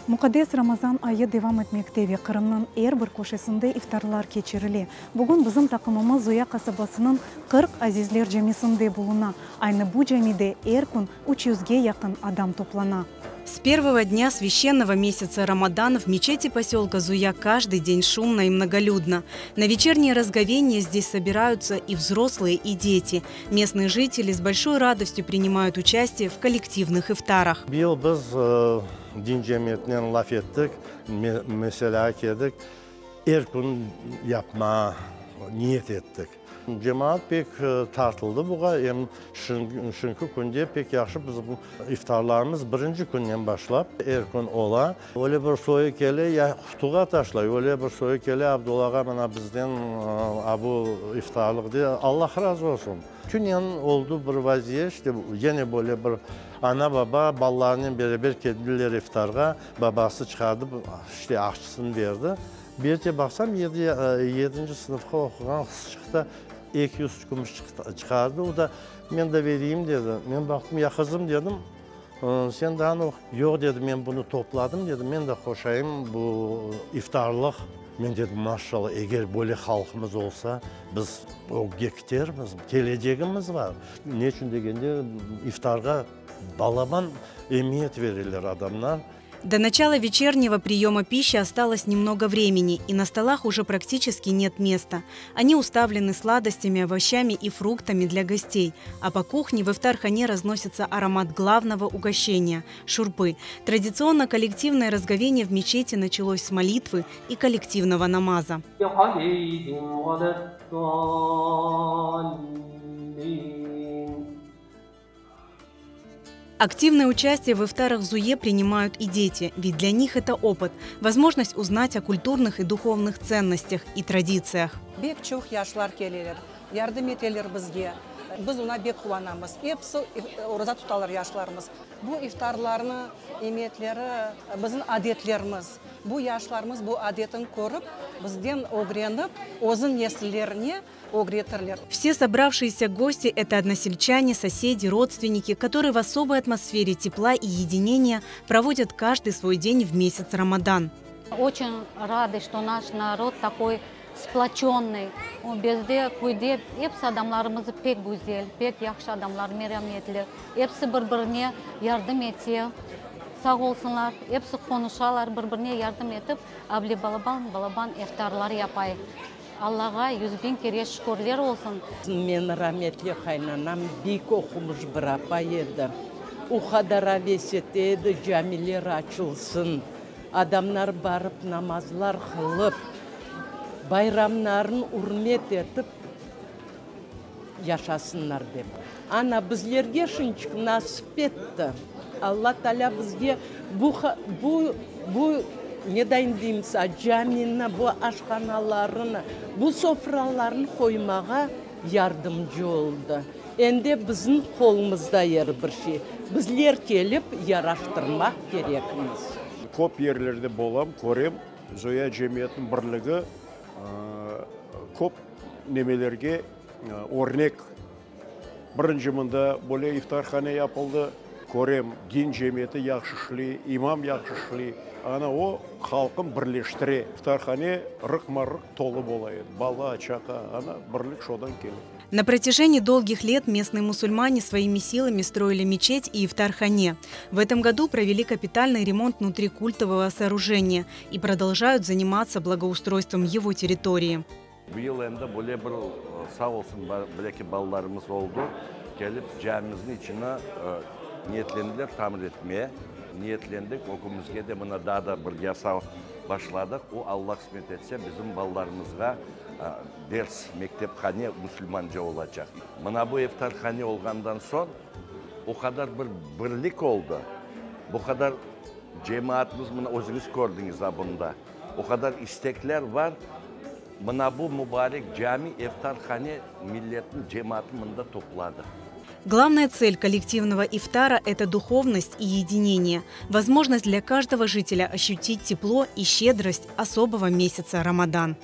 Muqaddes Ramazan ayı devam etmekte ve Qırımnıñ er bir köşesinde iftarlar keçirile. Bugün bizim taqımımız Zuya qasabasınıñ 40 Azizler camisinde buluna. Aynı bu camide er kün 300ge yaqın adam toplana. С первого дня священного месяца Рамадана в мечети поселка Зуя каждый день шумно и многолюдно. На вечернее разговение здесь собираются и взрослые, и дети. Местные жители с большой радостью принимают участие в коллективных ифтарах. Bıyıl biz din cemiyetinen laf ettik, mesele edik, er kün yapma niyet ettik. Cemaat pek tartıldı buña, em şimdiki künde pek yahşı bizim iftarlarımız birinci künden başlap er kün ola. Öyle bir soyu kele, ya qutuğa taşlay, öyle bir soyu kele, Abdulla ağa mına bizden abu iftarlıq de, Allah razı olsun. Tünevin oldı bir vaziyet, işte yine böyle bir ana baba balalarınen beraber keldiler iftarğa, babası çıqardı, işte aqçasını berdi. Bir baqsam, yedinci sınıfqa oquğan qız çıqtı, 200 kümüş çıqardı, o da men de bereyim dedi. Men baqtım, ya qızım dedim, sen daa yoq dedi, men bunı topladım dedi, men de qoşayım bu iftarlıq. Men dedim, maşallah, eger böyle halqımız olsa, biz ögge ketermiz, kelecegimiz bar. Ne içün degende iftarğa balaban emiyet bereler adamlar. До начала вечернего приема пищи осталось немного времени, и на столах уже практически нет места. Они уставлены сладостями, овощами и фруктами для гостей. А по кухне в ифтархане разносится аромат главного угощения – шурпы. Традиционно коллективное разговение в мечети началось с молитвы и коллективного намаза. عليهم ولا الضالين. Активное участие в ифтарах в Зуе принимают и дети, ведь для них это опыт, возможность узнать о культурных и духовных ценностях и традициях. Pek çoq yaşlar keleler, yardım eteler bizge. Biz oña pek quvanamız. Episi oraza tutalar yaşlarımız. Bu iftarlarnı emiyetleri bizim adetlerimiz. Bu yaşlarımız bu adetin körip, bizden ögrenip, özüniñ nesillerine ögretirler. Все собравшиеся гости – это односельчане, соседи, родственники, которые в особой атмосфере тепла и единения проводят каждый свой день в месяц Рамадан. Очень рады, что наш народ такой сплоченный. Bizde köyde episi adamlarımız pek güzel, pek yahşı adamlar, merhametli. Episi bir-birine yardım ete, sağ olsunlar, episi qonuşalar, bir-birine yardım etip, able balaban, balaban iftarlar yapay. Allağa 100.000 kere şükürler olsun. Men rahmetli qaynanam pek oqumış bir apay edi. O qadar aves edi, camiler açılsın. Adamlar barıp namazlar qılıp, bayramların ürmet etip yaşasınlar dep. Ana bizlerge şunçıq nasip etti. Alla Teala bizge bu bu bu ne deymiz camini, bu aşhanalarını, bu sofralarını qoymağa yardımcı oldı. Endi bizim qolumızda er bir şey. Bizler kelip yaraştırmaq kerekmiz. Köp yerlerde bolam, körem, Zuya cemiyetiniñ birligi köp nemelerge örnek. Birinci mında böyle iftarhane yapıldı. Körem, din cemiyeti yahşı işley, imam yahşı işley. Ana o halqın birleştire. İftarhane rıqma-rıq tolu bola edi. Bala, çağa, ana birlik şodan kele. На протяжении долгих лет местные мусульмане своими силами строили мечеть и ифтархане. В этом году провели капитальный ремонт внутри культового сооружения и продолжают заниматься благоустройством его территории. Bıyıl endi böyle bir sağ olsun bileki balalarımız oldı. Kelip camimizniñ içini niyetlendiler tamir etmeye. Niyetlendik, ögümizge de mına daa da bir yasav başladıq. O Alla qısmet etse bizim balalarımızğa ders, mektephane musulmanca olacaq. Mına bu iftarhane olğandan soñ o qadar bir birlik oldı. Bu qadar cemaatımız mına özüñiz kördiñiz bunda. O qadar istekler bar. Mına bu mübarek cami iftarhane milletniñ cemaatın mında topladı. Главная цель коллективного ифтара – это духовность и единение. Возможность для каждого жителя ощутить тепло и щедрость особого месяца Рамадан.